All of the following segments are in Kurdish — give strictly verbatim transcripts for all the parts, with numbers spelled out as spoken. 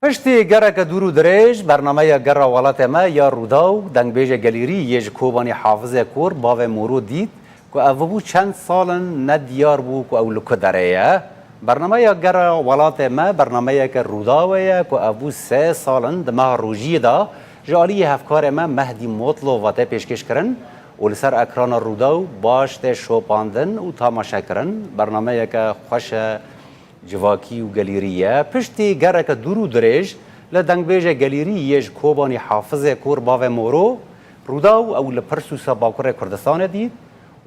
Piştî gereke dûr û dirêj, bernameya Gera Welatê Me ya Rûdaw, dengbêjê gelîrî yê ji Kobanî Hafizê Kor Bavê Moro dît ku ev bû çend sal in nediyar bû ku ew li ku derê ye. Bernameya Gera Welatê Me bernameyeke Rûdawê ye ku ev bû sê sal in di meha rojiyê de ji aliyê hevkarê me Mehdî Motlo ve tê pêşkêş kirin û li ser ekrana Rûdaw baş tê şopandin û tamaşe kirin. Bernameyeke xweş e, civakî û gelîrî ye. Piştî gereke dûr û dirêj li dengbêjê gelîrî yê ji Kobanî Hafizê Kor Bavê Moro, Rûdaw ew li Pirsûsa Bakurê Kurdistanê dît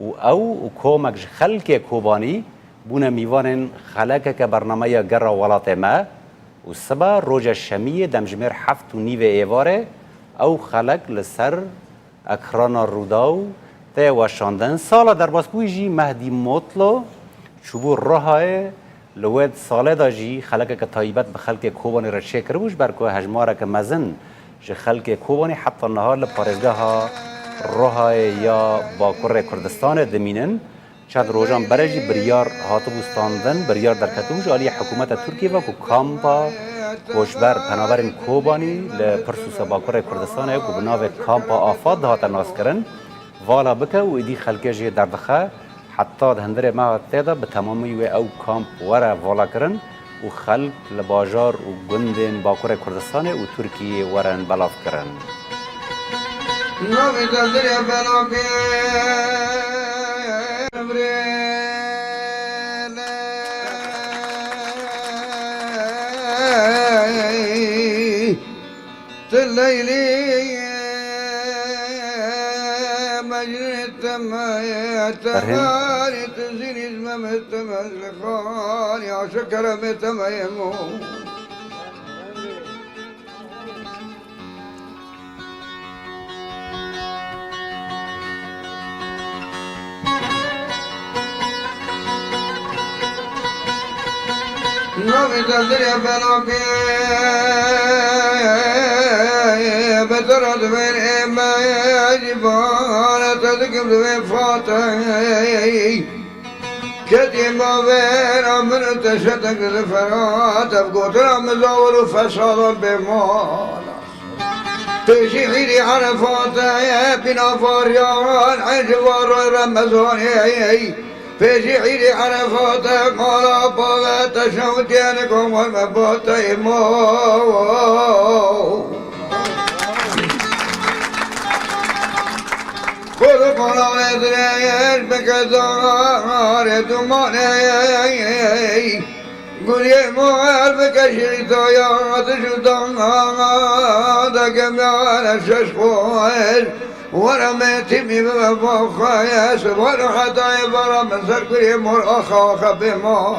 û ew û komek ji xelkê Kobanî bûne mîvanên xelekeke bernameya Gera Welatê Me û sibe roja şemiyê demjimêr heft û nîvê êvarê ew xelek li ser ekrana Rûdaw tê weşandin. Sala derbasbûyî jî Mehdî Motlo çûbû Rihayê. Li wê salê de jî xelekeke taybet bi xelkê Kobanî re çêkiribû, ji ber ku hejmareke mezin ji xelkê Kobanî heta niha li parêzgeha Rihayê ya Bakurê Kurdistanê dimînin. Çend rojan berê jî biryar hatibû standin, biryar derketibû ji aliyê hikûmeta Tirkiyê ve ku kampa koçber, penaberên Kobanî li Pirsûsa Bakurê Kurdistanê ku bi navê Kampa Afad dihate naskirin, vala bike û êdî xelkê jê derdixe. Heta di hundirê meha tê de bi temamî wê ew kamp were valakirin û xelk li bajar û gundên Bakurê Kurdistanê û Tirkiyê werin belavkirin. Navê te dirê bela bê. Tu Leylî ye, Mecnûnê te me ye, te Berhên. Xalî, tu zînî ji me me te me li xalî, aşiq keremê te me ye mo. Navê te dirê bela bê, bi te re divên ê me cîvane te dikim divê Fatihê. Ketî mavêra min û te şetek li Ferat, ev gotina min zawir û fesadan bê mala. Pêşî îdî Erefatê, bîna variyan, ê civaroy Remezanê. Pêşî îdî Erefatê, mala bavê te şewtiyê, komar me batey mo. Xwedê qananê dirêj bike, zarê dumanê. Guriyê mor bike şirîtaya, tu ji dana de gemiyane şeş xweş. Were me tîmî bibe baxweş, were hetayê bara min ser guriyê mor axa axa bê mal.